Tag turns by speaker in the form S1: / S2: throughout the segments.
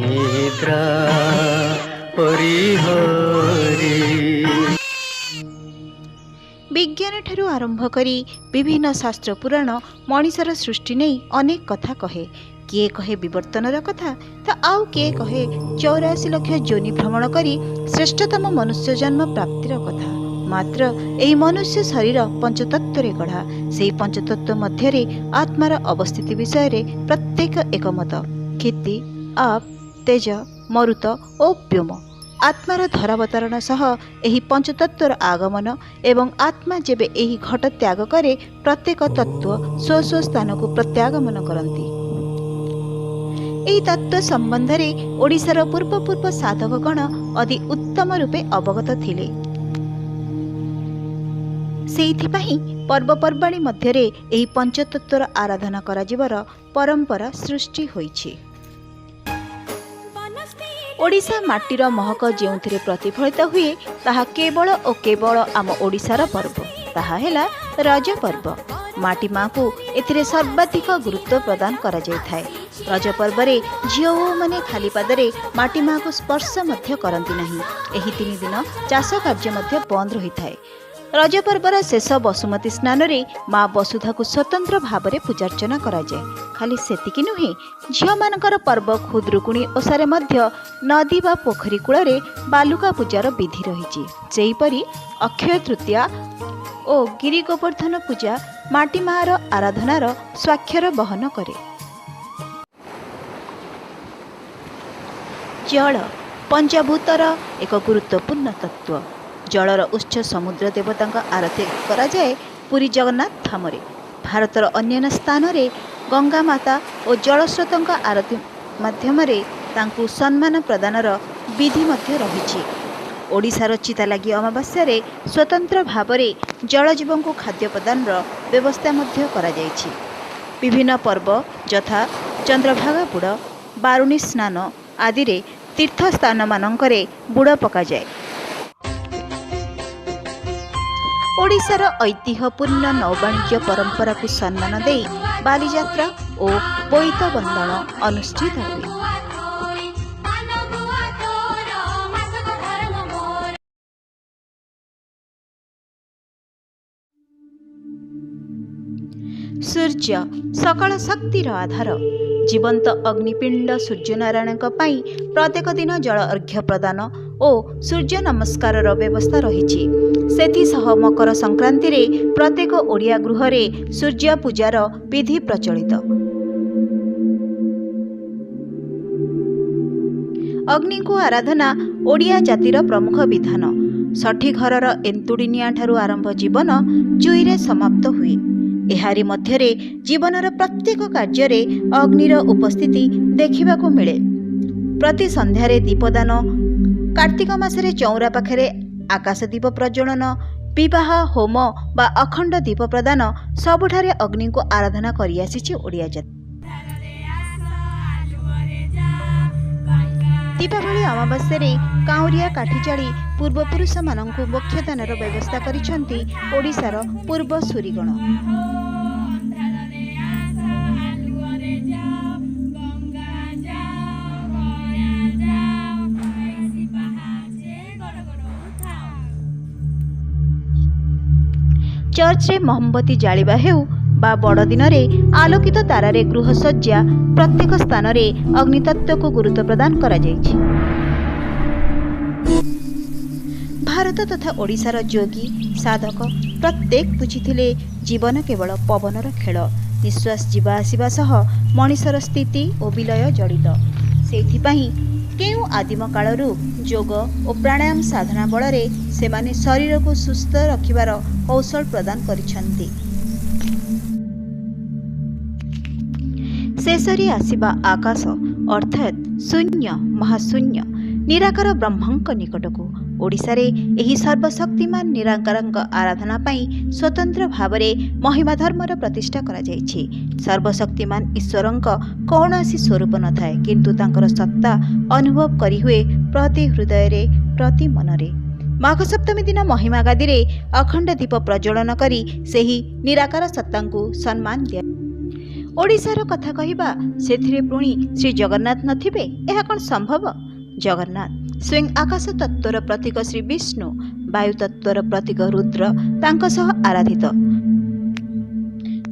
S1: ନିଦ୍ରା ପରିହରି।
S2: ବିଜ୍ଞାନଠାରୁ ଆରମ୍ଭ କରି ବିଭିନ୍ନ ଶାସ୍ତ୍ର ପୁରାଣ ମଣିଷର ସୃଷ୍ଟି ନେଇ ଅନେକ କଥା କହେ। କିଏ କହେ ବିବର୍ତ୍ତନର କଥା ତ ଆଉ କିଏ କହେ 84 ଲକ୍ଷ ଯୋନି ଭ୍ରମଣ କରି ଶ୍ରେଷ୍ଠତମ ମନୁଷ୍ୟ ଜନ୍ମ ପ୍ରାପ୍ତିର କଥା। ମାତ୍ର ଏହି ମନୁଷ୍ୟ ଶରୀର ପଞ୍ଚତତ୍ତ୍ୱରେ ଗଢ଼ା। ସେହି ପଞ୍ଚତତ୍ତ୍ୱ ମଧ୍ୟରେ ଆତ୍ମାର ଅବସ୍ଥିତି ବିଷୟରେ ପ୍ରତ୍ୟେକ ଏକମତ। କ୍ଷିତି, ଆପ୍, ତେଜ, ମରୁତ ଓ ବ୍ୟୋମ। ଆତ୍ମାର ଧରାବତରଣ ସହ ଏହି ପଞ୍ଚତତ୍ତ୍ୱର ଆଗମନ ଏବଂ ଆତ୍ମା ଯେବେ ଏହି ଘଟ ତ୍ୟାଗ କରେ, ପ୍ରତ୍ୟେକ ତତ୍ତ୍ୱ ସ୍ୱ ସ୍ୱ ସ୍ଥାନକୁ ପ୍ରତ୍ୟାଗମନ କରନ୍ତି। ଏହି ତତ୍ତ୍ୱ ସମ୍ବନ୍ଧରେ ଓଡ଼ିଶାର ପୂର୍ବ ସାଧକଗଣ ଅତି ଉତ୍ତମ ରୂପେ ଅବଗତ ଥିଲେ। ସେଇଥିପାଇଁ ପର୍ବପର୍ବାଣୀ ମଧ୍ୟରେ ଏହି ପଞ୍ଚତତ୍ତ୍ୱର ଆରାଧନା କରାଯିବାର ପରମ୍ପରା ସୃଷ୍ଟି ହୋଇଛି। ଓଡ଼ିଶା ମାଟିର ମହକ ଯେଉଁଥିରେ ପ୍ରତିଫଳିତ ହୁଏ, ତାହା କେବଳ ଓ କେବଳ ଆମ ଓଡ଼ିଶାର ପର୍ବ, ତାହା ହେଲା ରଜ ପର୍ବ। ମାଟି ମା'କୁ ଏଥିରେ ସର୍ବାଧିକ ଗୁରୁତ୍ୱ ପ୍ରଦାନ କରାଯାଇଥାଏ। ରଜ ପର୍ବରେ ଝିଅ ବୋହୂମାନେ ଖାଲି ପାଦରେ ମାଟି ମା'କୁ ସ୍ପର୍ଶ ମଧ୍ୟ କରନ୍ତି ନାହିଁ। ଏହି 3 ଦିନ ଚାଷ କାର୍ଯ୍ୟ ମଧ୍ୟ ବନ୍ଦ ରହିଥାଏ। ରଜ ପର୍ବର ଶେଷ ବସୁମତୀ ସ୍ନାନରେ ମା ବସୁଧାକୁ ସ୍ୱତନ୍ତ୍ର ଭାବରେ ପୂଜାର୍ଚ୍ଚନା କରାଯାଏ। ଖାଲି ସେତିକି ନୁହେଁ, ଝିଅମାନଙ୍କର ପର୍ବ ଖୁଦୁରୁକୁଣୀ ଓଷାରେ ମଧ୍ୟ ନଦୀ ବା ପୋଖରୀ କୂଳରେ ବାଲୁକା ପୂଜାର ବିଧି ରହିଛି। ସେହିପରି ଅକ୍ଷୟ ତୃତୀୟା ଓ ଗିରି ଗୋବର୍ଦ୍ଧନ ପୂଜା ମାଟି ମା'ର ଆରାଧନାର ସ୍ୱାକ୍ଷର ବହନ କରେ। ଜଳ ପଞ୍ଚଭୂତର ଏକ ଗୁରୁତ୍ୱପୂର୍ଣ୍ଣ ତତ୍ତ୍ୱ। ଜଳର ଉତ୍ସ ସମୁଦ୍ର ଦେବତାଙ୍କ ଆରତି କରାଯାଏ ପୁରୀ ଜଗନ୍ନାଥ ଧାମରେ। ଭାରତର ଅନ୍ୟାନ୍ୟ ସ୍ଥାନରେ ଗଙ୍ଗା ମାତା ଓ ଜଳସ୍ରୋତଙ୍କ ଆରତି ମାଧ୍ୟମରେ ତାଙ୍କୁ ସମ୍ମାନ ପ୍ରଦାନର ବିଧି ମଧ୍ୟ ରହିଛି। ଓଡ଼ିଶାର ଚିତାଲାଗି ଅମାବାସ୍ୟାରେ ସ୍ୱତନ୍ତ୍ର ଭାବରେ ଜଳଜୀବଙ୍କୁ ଖାଦ୍ୟ ପ୍ରଦାନର ବ୍ୟବସ୍ଥା ମଧ୍ୟ କରାଯାଇଛି। ବିଭିନ୍ନ ପର୍ବ ଯଥା ଚନ୍ଦ୍ରଭାଗା ବୁଡ଼, ବାରୁଣୀ ସ୍ନାନ ଆଦିରେ ତୀର୍ଥସ୍ଥାନମାନଙ୍କରେ ବୁଡ଼ ପକାଯାଏ। ଓଡ଼ିଶାର ଐତିହ୍ୟପୂର୍ଣ୍ଣ ନୌବାଣିଜ୍ୟ ପରମ୍ପରାକୁ ସମ୍ମାନ ଦେଇ ବାଲିଯାତ୍ରା ଓ ବୋଇତ ବନ୍ଦାଣ ଅନୁଷ୍ଠିତ ହୁଏ। ସୂର୍ଯ୍ୟ ସକଳ ଶକ୍ତିର ଆଧାର। ଜୀବନ୍ତ ଅଗ୍ନିପିଣ୍ଡ ସୂର୍ଯ୍ୟନାରାୟଣଙ୍କ ପାଇଁ ପ୍ରତ୍ୟେକ ଦିନ ଜଳ ଅର୍ଘ୍ୟ ପ୍ରଦାନ ଓ ସୂର୍ଯ୍ୟ ନମସ୍କାରର ବ୍ୟବସ୍ଥା ରହିଛି। ସେଥିସହ ମକର ସଂକ୍ରାନ୍ତିରେ ପ୍ରତ୍ୟେକ ଓଡ଼ିଆ ଗୃହରେ ସୂର୍ଯ୍ୟ ପୂଜାର ବିଧି ପ୍ରଚଳିତ। ଅଗ୍ନିଙ୍କୁ ଆରାଧନା ଓଡ଼ିଆ ଜାତିର ପ୍ରମୁଖ ବିଧାନ। ଷଠି ଘରର ଏନ୍ତୁଡ଼ି ନିଆଁଠାରୁ ଆରମ୍ଭ ଜୀବନ ଜୁଇରେ ସମାପ୍ତ ହୁଏ। ଏହାରି ମଧ୍ୟରେ ଜୀବନର ପ୍ରତ୍ୟେକ କାର୍ଯ୍ୟରେ ଅଗ୍ନିର ଉପସ୍ଥିତି ଦେଖିବାକୁ ମିଳେ। ପ୍ରତି ସନ୍ଧ୍ୟାରେ ଦୀପଦାନ, କାର୍ତ୍ତିକ ମାସରେ ଚଉଁରା ପାଖରେ ଆକାଶ ଦୀପ ପ୍ରଜ୍ୱଳନ, ବିବାହ, ହୋମ ବା ଅଖଣ୍ଡ ଦୀପ ପ୍ରଦାନ, ସବୁଠାରେ ଅଗ୍ନିଙ୍କୁ ଆରାଧନା କରିଆସିଛି ଓଡ଼ିଆ ଜାତି। ଦୀପାବଳି ଅମାବାସ୍ୟାରେ କାଉଁରିଆ କାଠି ଜାଳି ପୂର୍ବପୁରୁଷମାନଙ୍କୁ ମୋକ୍ଷଦାନର ବ୍ୟବସ୍ଥା କରିଛନ୍ତି ଓଡ଼ିଶାର ପୂର୍ବସୂରୀଗଣ। ଚର୍ଚ୍ଚରେ ମହମବତୀ ଜାଳିବା ହେଉ ବା ବଡ଼ଦିନରେ ଆଲୋକିତ ତାରାରେ ଗୃହସଜ୍ଜା, ପ୍ରତ୍ୟେକ ସ୍ଥାନରେ ଅଗ୍ନିତତ୍ତ୍ୱକୁ ଗୁରୁତ୍ୱ ପ୍ରଦାନ କରାଯାଇଛି। ଭାରତ ତଥା ଓଡ଼ିଶାର ଯୋଗୀ ସାଧକ ପ୍ରତ୍ୟେକ ବୁଝିଥିଲେ, ଜୀବନ କେବଳ ପବନର ଖେଳ। ନିଶ୍ୱାସ ଯିବା ଆସିବା ସହ ମଣିଷର ସ୍ଥିତି ଓ ବିଲୟ ଜଡ଼ିତ। ସେଇଥିପାଇଁ କେଉଁ ଆଦିମ କାଳରୁ ଯୋଗ ଓ ପ୍ରାଣାୟାମ ସାଧନା ବଳରେ ସେମାନେ ଶରୀରକୁ ସୁସ୍ଥ ରଖିବାର କୌଶଳ ପ୍ରଦାନ କରିଛନ୍ତି। ଶେଷରେ ଆସିବା ଆକାଶ, ଅର୍ଥାତ୍ ଶୂନ୍ୟ, ମହାଶୂନ୍ୟ, ନିରାକାର ବ୍ରହ୍ମଙ୍କ ନିକଟକୁ। ଓଡ଼ିଶାରେ ଏହି ସର୍ବଶକ୍ତିମାନ ନିରାକାରଙ୍କ ଆରାଧନା ପାଇଁ ସ୍ୱତନ୍ତ୍ର ଭାବରେ ମହିମା ଧର୍ମର ପ୍ରତିଷ୍ଠା କରାଯାଇଛି। ସର୍ବଶକ୍ତିମାନ ଈଶ୍ୱରଙ୍କ କୌଣସି ସ୍ୱରୂପ ନଥାଏ, କିନ୍ତୁ ତାଙ୍କର ସତ୍ତା ଅନୁଭବ କରିହୁଏ ପ୍ରତି ହୃଦୟରେ, ପ୍ରତି ମନରେ। ମାଘ ସପ୍ତମୀ ଦିନ ମହିମା ଗାଦିରେ ଅଖଣ୍ଡ ଦୀପ ପ୍ରଜ୍ୱଳନ କରି ସେହି ନିରାକାର ସତ୍ତାଙ୍କୁ ସମ୍ମାନ ଦିଆ। ଓଡ଼ିଶାର କଥା କହିବା, ସେଥିରେ ପୁଣି ଶ୍ରୀ ଜଗନ୍ନାଥ ନଥିବେ, ଏହା କ'ଣ ସମ୍ଭବ? ଜଗନ୍ନାଥ ସ୍ୱୟଂ ଆକାଶ ତତ୍ତ୍ୱର ପ୍ରତୀକ ଶ୍ରୀ ବିଷ୍ଣୁ, ବାୟୁ ତତ୍ତ୍ୱର ପ୍ରତୀକ ରୁଦ୍ର ତାଙ୍କ ସହ ଆରାଧିତ।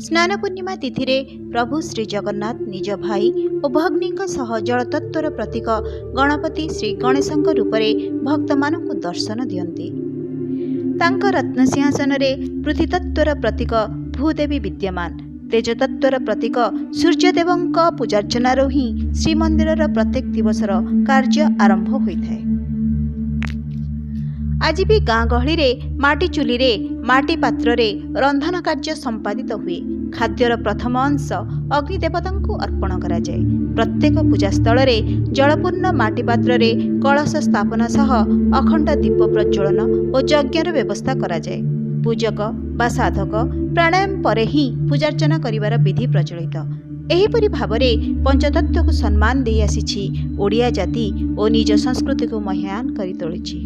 S2: ସ୍ନାନ ପୂର୍ଣ୍ଣିମା ତିଥିରେ ପ୍ରଭୁ ଶ୍ରୀ ଜଗନ୍ନାଥ ନିଜ ଭାଇ ଓ ଭଗ୍ନୀଙ୍କ ସହ ଜଳତତ୍ତ୍ୱର ପ୍ରତୀକ ଗଣପତି ଶ୍ରୀ ଗଣେଶଙ୍କ ରୂପରେ ଭକ୍ତମାନଙ୍କୁ ଦର୍ଶନ ଦିଅନ୍ତି। ତାଙ୍କ ରତ୍ନସିଂହାସନରେ ପୃଥିତତ୍ତ୍ୱର ପ୍ରତୀକ ଭୂଦେବୀ ବିଦ୍ୟମାନ। ତେଜତତ୍ତ୍ୱର ପ୍ରତୀକ ସୂର୍ଯ୍ୟଦେବଙ୍କ ପୂଜାର୍ଚ୍ଚନାରୁ ହିଁ ଶ୍ରୀମନ୍ଦିରର ପ୍ରତ୍ୟେକ ଦିବସର କାର୍ଯ୍ୟ ଆରମ୍ଭ ହୋଇଥାଏ। ଆଜି ବି ଗାଁ ଗହଳିରେ ମାଟି ଚୁଲିରେ ମାଟି ପାତ୍ରରେ ରନ୍ଧନ କାର୍ଯ୍ୟ ସମ୍ପାଦିତ ହୁଏ। ଖାଦ୍ୟର ପ୍ରଥମ ଅଂଶ ଅଗ୍ନିଦେବତାଙ୍କୁ ଅର୍ପଣ କରାଯାଏ। ପ୍ରତ୍ୟେକ ପୂଜାସ୍ଥଳରେ ଜଳପୂର୍ଣ୍ଣ ମାଟି ପାତ୍ରରେ କଳସ ସ୍ଥାପନ ସହ ଅଖଣ୍ଡ ଦୀପ ପ୍ରଜ୍ୱଳନ ଓ ଯଜ୍ଞର ବ୍ୟବସ୍ଥା କରାଯାଏ। ପୂଜକ ବା ସାଧକ ପ୍ରାଣାୟାମ ପରେ ହିଁ ପୂଜାର୍ଚ୍ଚନା କରିବାର ବିଧି ପ୍ରଚଳିତ। ଏହିପରି ଭାବରେ ପଞ୍ଚତତ୍ତ୍ୱକୁ ସମ୍ମାନ ଦେଇ ଆସିଛି ଓଡ଼ିଆ ଜାତି ଓ ନିଜ ସଂସ୍କୃତିକୁ ମହିୟାନ କରି ତୋଳିଛି।